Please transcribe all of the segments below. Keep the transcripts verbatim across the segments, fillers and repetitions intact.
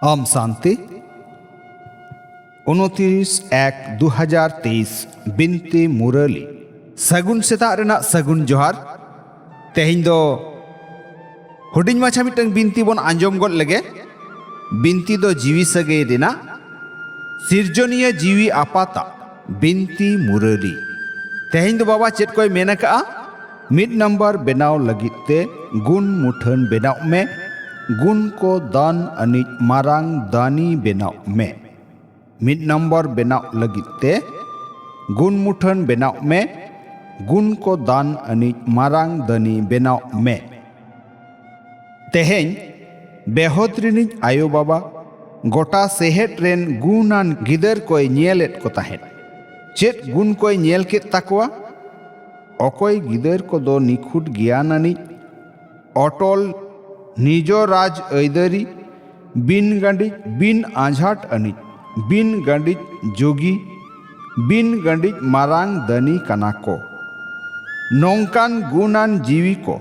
ᱟᱢ ᱥᱟᱱᱛᱤ᱾ ᱩᱱᱛᱤᱨᱤᱥ ᱮᱠ ᱫᱩ ᱦᱟᱡᱟᱨ ᱛᱮᱭᱤᱥ, ᱵᱤᱱᱛᱤ ᱢᱩᱨᱟᱹᱞᱤ᱾ ᱥᱟᱹᱜᱩᱱ ᱥᱮᱛᱟᱜ ᱨᱮᱱᱟᱜ ᱥᱟᱹᱜᱩᱱ ᱡᱚᱦᱟᱨ᱾ ᱛᱮᱦᱮᱧ ᱫᱚ ᱦᱩᱰᱤᱧ ᱢᱟᱪᱷᱟ ᱢᱤᱫᱴᱟᱝ ᱵᱤᱱᱛᱤ ᱵᱚᱱ ᱟᱸᱡᱚᱢ ᱜᱚᱫ ᱞᱮᱜᱮ᱾ ᱵᱤᱱᱛᱤ ᱫᱚ ᱡᱤᱣᱤ ᱥᱟᱹᱜᱟᱹᱭ ᱨᱮᱱᱟᱜ, ᱥᱤᱨᱡᱚᱱᱤᱭᱟᱹ ᱡᱤᱣᱤ ᱟᱯᱟᱛᱟᱜ ᱵᱤᱱᱛᱤ ᱢᱩᱨᱟᱹᱞᱤ᱾ ᱛᱮᱦᱮᱧ ᱫᱚ ᱵᱟᱵᱟ ᱪᱮᱫ ᱠᱚᱭ ᱢᱮᱱ ᱟᱠᱟᱜᱼᱟ? ᱢᱤᱫ ᱱᱟᱢᱵᱟᱨ ᱵᱮᱱᱟᱣ ᱞᱟᱹᱜᱤᱫ ᱛᱮ ᱜᱩᱱ ᱢᱩᱴᱷᱟᱹᱱ ᱵᱮᱱᱟᱣ ᱢᱮ, ᱜᱩᱱ ᱠᱚ ᱫᱟᱱ ᱟᱹᱱᱤᱡ ᱢᱟᱨᱟᱝ ᱫᱟᱱᱤ ᱵᱮᱱᱟᱣ ᱢᱮ᱾ ᱢᱤᱫ ᱱᱟᱢᱵᱟᱨ ᱵᱮᱱᱟᱣ ᱞᱟᱹᱜᱤᱫ ᱛᱮ ᱜᱩᱱ ᱢᱩᱴᱷᱟᱹᱱ ᱵᱮᱱᱟᱣ ᱢᱮ, ᱜᱩᱱ ᱠᱚ ᱫᱟᱱ ᱟᱹᱱᱤᱡ ᱢᱟᱨᱟᱝ ᱫᱟᱱᱤ ᱵᱮᱱᱟᱣ ᱢᱮ᱾ ᱛᱮᱦᱮᱧ ᱵᱮᱦᱚᱛ ᱨᱤᱱᱤᱡ ᱟᱭᱳ ᱵᱟᱵᱟ ᱜᱚᱴᱟ ᱥᱮᱦᱮᱫ ᱨᱮᱱ ᱜᱩᱱᱟᱱ ᱜᱤᱫᱟᱹᱨ ᱠᱚᱭ ᱧᱮᱞᱮᱫ ᱠᱚ ᱛᱟᱦᱮᱸᱫ᱾ ᱪᱮᱫ ᱜᱩᱱ ᱠᱚᱭ ᱧᱮᱞ ᱠᱮᱫ ᱛᱟᱠᱚᱣᱟ? ᱚᱠᱚᱭ ᱜᱤᱫᱟᱹᱨ ᱠᱚᱫᱚ ᱱᱤᱠᱷᱩᱴ ᱜᱮᱭᱟᱱ ᱟᱹᱱᱤᱡ, ᱚᱴᱚᱞ, ᱱᱤᱡᱚ ᱨᱟᱡᱽ ᱟᱹᱭᱫᱟᱹᱨᱤ, ᱵᱤᱱ ᱜᱟᱸᱰᱤᱡ, ᱵᱤᱱ ᱟᱸᱡᱷᱟᱴ ᱟᱹᱱᱤᱡ, ᱵᱤᱱ ᱜᱟᱸᱰᱤᱡ ᱡᱳᱜᱤ, ᱵᱤᱱ ᱜᱟᱸᱰᱤᱡ ᱢᱟᱨᱟᱝ ᱫᱟᱹᱱᱤ ᱠᱟᱱᱟ ᱠᱚ᱾ ᱱᱚᱝᱠᱟᱱ ᱜᱩᱱᱟᱱ ᱡᱤᱣᱤ ᱠᱚ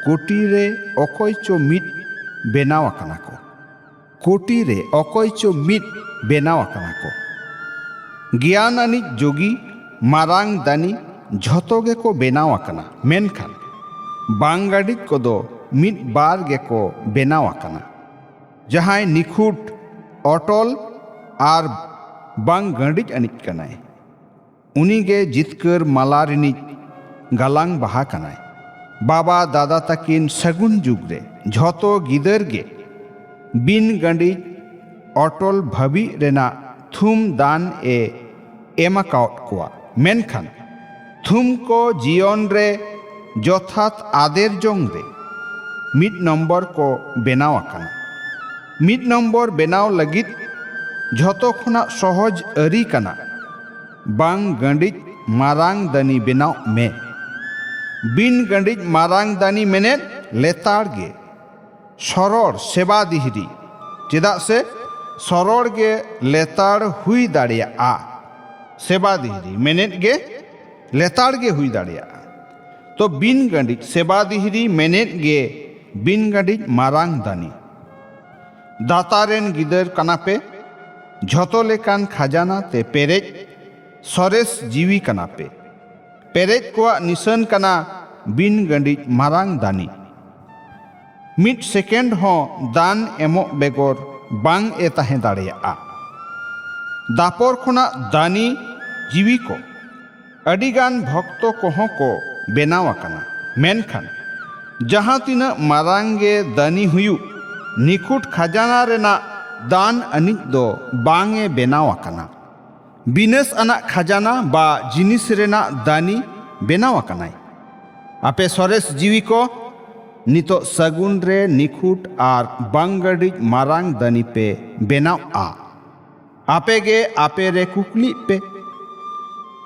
ᱠᱳᱴᱤ ᱨᱮ ᱚᱠᱚᱭ ᱪᱚ ᱢᱤᱫ ᱵᱮᱱᱟᱣ ᱟᱠᱟᱱᱟ ᱠᱚ᱾ ᱠᱳᱴᱤ ᱨᱮ ᱚᱠᱚᱭ ᱪᱚ ᱢᱤᱫ ᱵᱮᱱᱟᱣ ᱟᱠᱟᱱᱟ ᱠᱚ᱾ ᱜᱮᱭᱟᱱ ᱟᱹᱱᱤᱡ ᱡᱳᱜᱤ, ᱢᱟᱨᱟᱝ ᱫᱟᱹᱱᱤ ᱡᱷᱚᱛᱚ ᱜᱮᱠᱚ ᱵᱮᱱᱟᱣ ᱟᱠᱟᱱᱟ, ᱢᱮᱱᱠᱷᱟᱱ ᱵᱟᱝ ᱜᱟᱹᱰᱤᱡ ᱠᱚᱫᱚ ᱢᱤᱫ ᱵᱟᱨ ᱜᱮᱠᱚ ᱵᱮᱱᱟᱣ ᱟᱠᱟᱱᱟ᱾ ᱡᱟᱦᱟᱸᱭ ᱱᱤᱠᱷᱩᱴ, ᱚᱴᱚᱞ ᱟᱨ ᱵᱟᱝ ᱜᱟᱹᱰᱤᱡ ᱟᱹᱱᱤᱡ ᱠᱟᱱᱟᱭ, ᱩᱱᱤᱜᱮ ᱡᱤᱛᱠᱟᱹᱨ ᱢᱟᱞᱟ ᱨᱤᱱᱤᱡ ᱜᱟᱞᱟᱝ ᱵᱟᱦᱟ ᱠᱟᱱᱟᱭ᱾ ᱵᱟᱵᱟ ᱫᱟᱫᱟ ᱛᱟᱹᱠᱤᱱ ᱥᱟᱹᱜᱩᱱ ᱡᱩᱜᱽ ᱨᱮ ᱡᱷᱚᱛᱚ ᱜᱤᱫᱟᱹᱨ ᱜᱮ ᱵᱤᱱ ᱜᱟᱸᱰᱤᱡ ᱚᱴᱚᱞ ᱵᱷᱟᱹᱵᱤᱡ ᱨᱮᱱᱟᱜ ᱛᱷᱩᱢ ᱫᱟᱱ ᱮ ᱮᱢ ᱟᱠᱟᱣᱟᱫ ᱠᱚᱣᱟ᱾ ᱢᱮᱱᱠᱷᱟᱱ ᱛᱷᱩᱢ ᱠᱚ ᱡᱤᱭᱚᱱ ᱨᱮ ᱡᱚᱛᱷᱟᱛ ᱟᱫᱮᱨ ᱡᱚᱝ ᱨᱮ ᱢᱤᱫ ᱱᱚᱢᱵᱚᱨ ᱠᱚ ᱵᱮᱱᱟᱣ ᱟᱠᱟᱱᱟ᱾ ᱢᱤᱫ ᱱᱚᱢᱵᱚᱨ ᱵᱮᱱᱟᱣ ᱞᱟᱹᱜᱤᱫ ᱡᱷᱚᱛᱚ ᱠᱷᱚᱱᱟᱜ ᱥᱚᱦᱚᱡ ᱟᱹᱨᱤ ᱠᱟᱱᱟ ᱵᱟᱝ ᱜᱟᱸᱰᱤᱡ ᱢᱟᱨᱟᱝ ᱫᱟᱹᱱᱤ ᱵᱮᱱᱟᱣ ᱢᱮ᱾ ᱵᱤᱱ ᱜᱟᱸᱰᱤᱡ ᱢᱟᱨᱟᱝ ᱫᱟᱹᱱᱤ ᱢᱮᱱᱮᱫ ᱞᱮᱛᱟᱲ ᱜᱮ, ᱥᱚᱨᱚᱲ ᱥᱮᱵᱟ ᱫᱤᱦᱨᱤ᱾ ᱪᱮᱫᱟᱜ ᱥᱮ ᱥᱚᱨᱚᱲ ᱜᱮ ᱞᱮᱛᱟᱲ ᱦᱩᱭ ᱫᱟᱲᱮᱭᱟᱜᱼᱟ᱾ ᱥᱮᱵᱟ ᱫᱤᱦᱨᱤ ᱢᱮᱱᱮᱫ ᱜᱮ ᱞᱮᱛᱟᱲ ᱜᱮ ᱦᱩᱭ ᱫᱟᱲᱮᱭᱟᱜᱼᱟ᱾ ᱛᱚ ᱵᱤᱱ ᱜᱟᱸᱰᱤᱡ ᱥᱮᱵᱟ ᱫᱤᱦᱨᱤ ᱢᱮᱱᱮᱫ ᱜᱮ ᱵᱤᱱ ᱜᱟᱸᱰᱤᱡ ᱢᱟᱨᱟᱝ ᱫᱟᱹᱱᱤ᱾ ᱫᱟᱛᱟ ᱨᱮᱱ ᱜᱤᱫᱟᱹᱨ ᱠᱟᱱᱟ ᱯᱮ, ᱡᱷᱚᱛᱚ ᱞᱮᱠᱟᱱ ᱠᱷᱟᱡᱟᱱᱟ ᱛᱮ ᱯᱮᱨᱮᱡ ᱥᱚᱨᱮᱥ ᱡᱤᱣᱤ ᱠᱟᱱᱟ ᱯᱮ᱾ ᱯᱮᱨᱮᱡ ᱠᱚᱣᱟᱜ ᱱᱤᱥᱟᱹᱱ ᱠᱟᱱᱟ ᱵᱤᱱ ᱜᱟᱺᱰᱤᱡ ᱢᱟᱨᱟᱝ ᱫᱟᱹᱱᱤ᱾ ᱢᱤᱫ ᱥᱮᱠᱮᱱᱰ ᱦᱚᱸ ᱫᱟᱱ ᱮᱢᱚᱜ ᱵᱮᱜᱚᱨ ᱵᱟᱝ ᱮ ᱛᱟᱦᱮᱸ ᱫᱟᱲᱮᱭᱟᱜᱼᱟ᱾ ᱫᱟᱯᱚᱨ ᱠᱷᱚᱱᱟᱜ ᱫᱟᱹᱱᱤ ᱡᱤᱣᱤ ᱠᱚ ᱟᱹᱰᱤᱜᱟᱱ ᱵᱷᱚᱠᱛᱚ ᱠᱚᱦᱚᱸ ᱠᱚ ᱵᱮᱱᱟᱣ ᱟᱠᱟᱱᱟ᱾ ᱢᱮᱱᱠᱷᱟᱱ ᱡᱟᱦᱟᱸ ᱛᱤᱱᱟᱹᱜ ᱢᱟᱨᱟᱝ ᱜᱮ ᱫᱟᱹᱱᱤ ᱦᱩᱭᱩᱜ, ᱱᱤᱠᱷᱩᱴ ᱠᱷᱟᱡᱟᱱᱟ ᱨᱮᱱᱟᱜ ᱫᱟᱱ ᱟᱹᱱᱤᱡ ᱫᱚ ᱵᱟᱝ ᱮ ᱵᱮᱱᱟᱣ ᱟᱠᱟᱱᱟ᱾ ᱵᱤᱱᱟᱹᱥ ᱟᱱᱟᱜ ᱠᱷᱟᱡᱟᱱᱟ ᱵᱟ ᱡᱤᱱᱤᱥ ᱨᱮᱱᱟᱜ ᱫᱟᱹᱱᱤ ᱵᱮᱱᱟᱣ ᱟᱠᱟᱱᱟᱭ᱾ ᱟᱯᱮ ᱥᱚᱨᱮᱥ ᱡᱤᱣᱤ ᱠᱚ, ᱱᱤᱛᱚᱜ ᱥᱟᱹᱜᱩᱱ ᱨᱮ ᱱᱤᱠᱷᱩᱴ ᱟᱨ ᱵᱟᱝᱜᱟᱹᱰᱤᱡ ᱢᱟᱨᱟᱝ ᱫᱟᱹᱱᱤ ᱯᱮ ᱵᱮᱱᱟᱣᱜᱼᱟ᱾ ᱟᱯᱮ ᱜᱮ ᱟᱯᱮ ᱨᱮ ᱠᱩᱠᱞᱤᱜ ᱯᱮ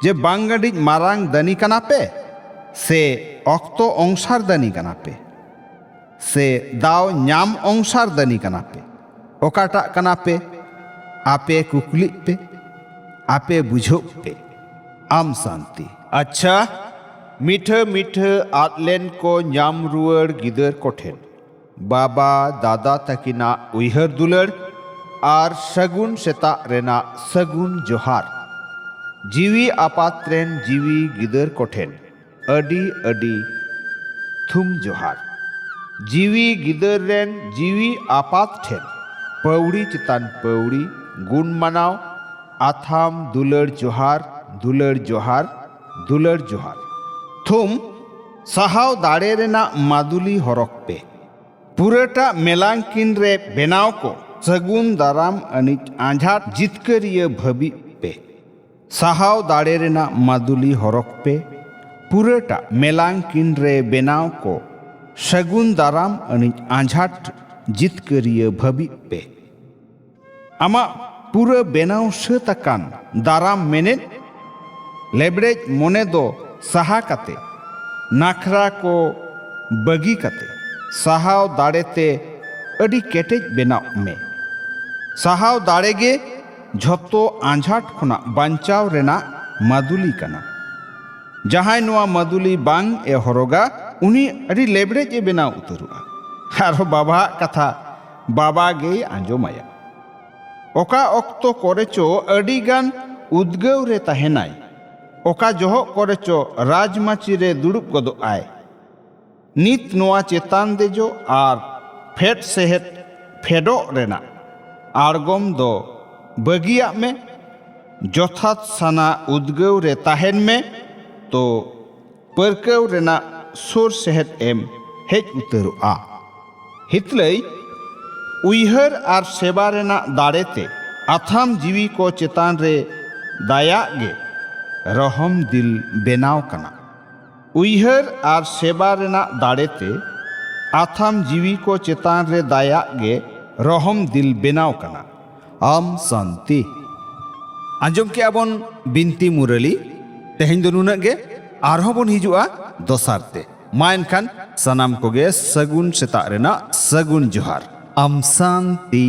ᱡᱮ ᱵᱟᱝᱜᱟᱹᱰᱤᱡ ᱢᱟᱨᱟᱝ ᱫᱟᱹᱱᱤ ᱠᱟᱱᱟ ᱯᱮ ᱥᱮ ᱚᱠᱛᱚ ᱚᱝᱥᱟᱨ ᱫᱟᱹᱱᱤ ᱠᱟᱱᱟ ᱯᱮ ᱥᱮ ᱫᱟᱣ ᱧᱟᱢ ᱚᱝᱥᱟᱨ ᱫᱟᱹᱱᱤ ᱠᱟᱱᱟ ᱯᱮ? ᱚᱠᱟᱴᱟᱜ ᱠᱟᱱᱟ ᱯᱮ? ᱟᱯᱮ ᱠᱩᱠᱞᱤᱜ ᱯᱮ, ᱟᱯᱮ ᱵᱩᱡᱷᱟᱹᱜ ᱯᱮ᱾ ᱟᱢ ᱥᱟᱱᱛᱤ᱾ ᱟᱪᱪᱷᱟ, ᱢᱤᱴᱷᱟᱹ ᱢᱤᱴᱷᱟᱹ ᱟᱫ ᱞᱮᱱ ᱠᱚ ᱧᱟᱢ ᱨᱩᱣᱟᱹᱲ ᱜᱤᱫᱟᱹᱨ ᱠᱚᱴᱷᱮᱱ ᱵᱟᱵᱟ ᱫᱟᱫᱟ ᱛᱟᱹᱠᱤᱱᱟᱜ ᱩᱭᱦᱟᱹᱨ ᱫᱩᱞᱟᱹᱲ ᱟᱨ ᱥᱟᱹᱜᱩᱱ ᱥᱮᱛᱟᱜ ᱨᱮᱱᱟᱜ ᱥᱟᱹᱜᱩᱱ ᱡᱚᱦᱟᱨ᱾ ᱡᱤᱣᱤ ᱟᱯᱟᱛ ᱨᱮᱱ ᱡᱤᱣᱤ ᱜᱤᱫᱟᱹᱨ ᱠᱚᱴᱷᱮᱱ ᱟᱹᱰᱤ ᱟᱹᱰᱤ ᱛᱷᱩᱢ ᱡᱚᱦᱟᱨ᱾ ᱡᱤᱣᱤ ᱜᱤᱫᱟᱹᱨ ᱨᱮᱱ ᱡᱤᱣᱤ ᱟᱯᱟᱛ ᱴᱷᱮᱱ ᱯᱟᱹᱣᱲᱤ ᱪᱮᱛᱟᱱ ᱯᱟᱹᱣᱲᱤ ᱜᱩᱱ ᱢᱟᱱᱟᱣ, ᱟᱛᱷᱟᱢ ᱫᱩᱞᱟᱹᱲ ᱡᱚᱦᱟᱨ, ᱫᱩᱞᱟᱹᱲ ᱡᱚᱦᱟᱨ, ᱫᱩᱞᱟᱹᱲ ᱡᱚᱦᱟᱨ᱾ ᱛᱷᱩᱢ, ᱥᱟᱦᱟᱣ ᱫᱟᱲᱮ ᱨᱮᱱᱟᱜ ᱢᱟᱫᱩᱞᱤ ᱦᱚᱨᱚᱜ ᱯᱮ᱾ ᱯᱩᱨᱟᱹᱴᱟᱜ ᱢᱮᱞᱟᱝᱠᱤᱱ ᱨᱮ ᱵᱮᱱᱟᱣ ᱠᱚ ᱥᱟᱹᱜᱩᱱ ᱫᱟᱨᱟᱢ ᱟᱹᱱᱤᱡ ᱟᱸᱡᱷᱟᱴ ᱡᱤᱛᱠᱟᱹᱨᱤᱭᱟᱹ ᱵᱷᱟᱹᱵᱤᱜ ᱯᱮ᱾ ᱥᱟᱦᱟᱣ ᱫᱟᱲᱮ ᱨᱮᱱᱟᱜ ᱢᱟᱫᱩᱞᱤ ᱦᱚᱨᱚᱜ ᱯᱮ᱾ ᱯᱩᱨᱟᱹᱴᱟᱜ ᱢᱮᱞᱟᱝᱠᱤᱱ ᱨᱮ ᱵᱮᱱᱟᱣ ᱠᱚ ᱥᱟᱹᱜᱩᱱ ᱫᱟᱨᱟᱢ ᱟᱹᱱᱤᱡ ᱟᱸᱡᱷᱟᱴ ᱡᱤᱛᱠᱟᱹᱨᱤᱭᱟᱹ ᱵᱷᱟᱹᱵᱤᱜ ᱯᱮ᱾ ᱟᱢᱟᱜ ᱯᱩᱨᱟᱹ ᱵᱮᱱᱟᱣ ᱥᱟᱹᱛ ᱟᱠᱟᱱ ᱫᱟᱨᱟᱢ ᱢᱮᱱᱮᱫ ᱞᱮᱵᱲᱮᱡ ᱢᱚᱱᱮ ᱫᱚ ᱥᱟᱦᱟ ᱠᱟᱛᱮ, ᱱᱟᱠᱷᱨᱟ ᱠᱚ ᱵᱟᱹᱜᱤ ᱠᱟᱛᱮ, ᱥᱟᱦᱟᱣ ᱫᱟᱲᱮ ᱛᱮ ᱟᱹᱰᱤ ᱠᱮᱴᱮᱡ ᱵᱮᱱᱟᱣᱜ ᱢᱮ᱾ ᱥᱟᱦᱟᱣ ᱫᱟᱲᱮ ᱜᱮ ᱡᱷᱚᱛᱚ ᱟᱸᱡᱷᱟᱴ ᱠᱷᱚᱱᱟᱜ ᱵᱟᱧᱪᱟᱣ ᱨᱮᱱᱟᱜ ᱢᱟᱫᱩᱞᱤ ᱠᱟᱱᱟ᱾ ᱡᱟᱦᱟᱸᱭ ᱱᱚᱣᱟ ᱢᱟᱫᱩᱞᱤ ᱵᱟᱝ ᱮ ᱦᱚᱨᱚᱜᱟ, ᱩᱱᱤ ᱟᱹᱰᱤ ᱞᱮᱵᱲᱮᱡ ᱮ ᱵᱮᱱᱟᱣ ᱩᱛᱟᱹᱨᱚᱜᱼᱟ᱾ ᱟᱨᱦᱚᱸ ᱵᱟᱵᱟᱣᱟᱜ ᱠᱟᱛᱷᱟ, ᱵᱟᱵᱟ ᱜᱮᱭ ᱟᱸᱡᱚᱢᱟᱭᱟ᱾ ᱚᱠᱟ ᱚᱠᱛᱚ ᱠᱚᱨᱮ ᱪᱚ ᱟᱹᱰᱤ ᱜᱟᱱ ᱩᱫᱽᱜᱟᱹᱣ ᱨᱮ ᱛᱟᱦᱮᱱᱟᱭ, ᱚᱠᱟ ᱡᱚᱦᱚᱜ ᱠᱚᱨᱮ ᱪᱚ ᱨᱟᱡᱽᱢᱟᱹᱪᱤ ᱨᱮ ᱫᱩᱲᱩᱵ ᱜᱚᱫᱚᱜ ᱟᱭ᱾ ᱱᱤᱛ ᱱᱚᱣᱟ ᱪᱮᱛᱟᱱ ᱫᱮᱡᱚᱜ ᱟᱨ ᱯᱷᱮᱰ ᱥᱮᱦᱮᱫ ᱯᱷᱮᱰᱚᱜ ᱨᱮᱱᱟᱜ ᱟᱬᱜᱚᱢ ᱫᱚ ᱵᱟᱹᱜᱤᱭᱟᱜ ᱢᱮ᱾ ᱡᱚᱛᱷᱟᱛ ᱥᱟᱱᱟ ᱩᱫᱽᱜᱟᱹᱣ ᱨᱮ ᱛᱟᱦᱮᱱ ᱢᱮ, ᱛᱚ ᱯᱟᱹᱨᱠᱟᱹᱣ ᱨᱮᱱᱟᱜ ᱥᱩᱨ ᱥᱮᱦᱮᱫ ᱮᱢ ᱦᱮᱡ ᱩᱛᱟᱹᱨᱚᱜᱼᱟ᱾ ᱦᱤᱛᱞᱟᱹᱭ, ᱩᱭᱦᱟᱹᱨ ᱟᱨ ᱥᱮᱵᱟ ᱨᱮᱱᱟᱜ ᱫᱟᱲᱮ ᱛᱮ ᱟᱛᱷᱟᱢ ᱡᱤᱣᱤ ᱠᱚ ᱪᱮᱛᱟᱱ ᱨᱮ ᱫᱟᱭᱟᱜ ᱜᱮ ᱨᱚᱦᱚᱢ ᱫᱤᱞ ᱵᱮᱱᱟᱣ ᱠᱟᱱᱟ᱾ ᱩᱭᱦᱟᱹᱨ ᱟᱨ ᱥᱮᱵᱟ ᱨᱮᱱᱟᱜ ᱫᱟᱲᱮ ᱛᱮ ᱟᱛᱷᱟᱢ ᱡᱤᱣᱤ ᱠᱚ ᱪᱮᱛᱟᱱ ᱨᱮ ᱫᱟᱭᱟᱜ ᱜᱮ ᱨᱚᱦᱚᱢ ᱫᱤᱞ ᱵᱮᱱᱟᱣ ᱠᱟᱱᱟ᱾ ᱟᱢ ᱥᱟᱱᱛᱤ᱾ ᱟᱸᱡᱚᱢ ᱠᱮᱜᱼᱟ ᱵᱚᱱ ᱵᱤᱱᱛᱤ ᱢᱩᱨᱟᱹᱞᱤ᱾ ᱛᱮᱦᱮᱧ ᱫᱚ ᱱᱩᱱᱟᱹᱜ ᱜᱮ, ᱟᱨᱦᱚᱸ ᱵᱚᱱ ᱦᱤᱡᱩᱜᱼᱟ ᱫᱚᱥᱟᱨ ᱛᱮ᱾ ᱢᱟ ᱮᱱᱠᱷᱟᱱ ᱥᱟᱱᱟᱢ ᱠᱚᱜᱮ ᱥᱟᱹᱜᱩᱱ ᱥᱮᱛᱟᱜ ᱨᱮᱱᱟᱜ ᱥᱟᱹᱜᱩᱱ ᱡᱚᱦᱟᱨ᱾ ᱟᱢ ᱥᱟᱱᱛᱤ᱾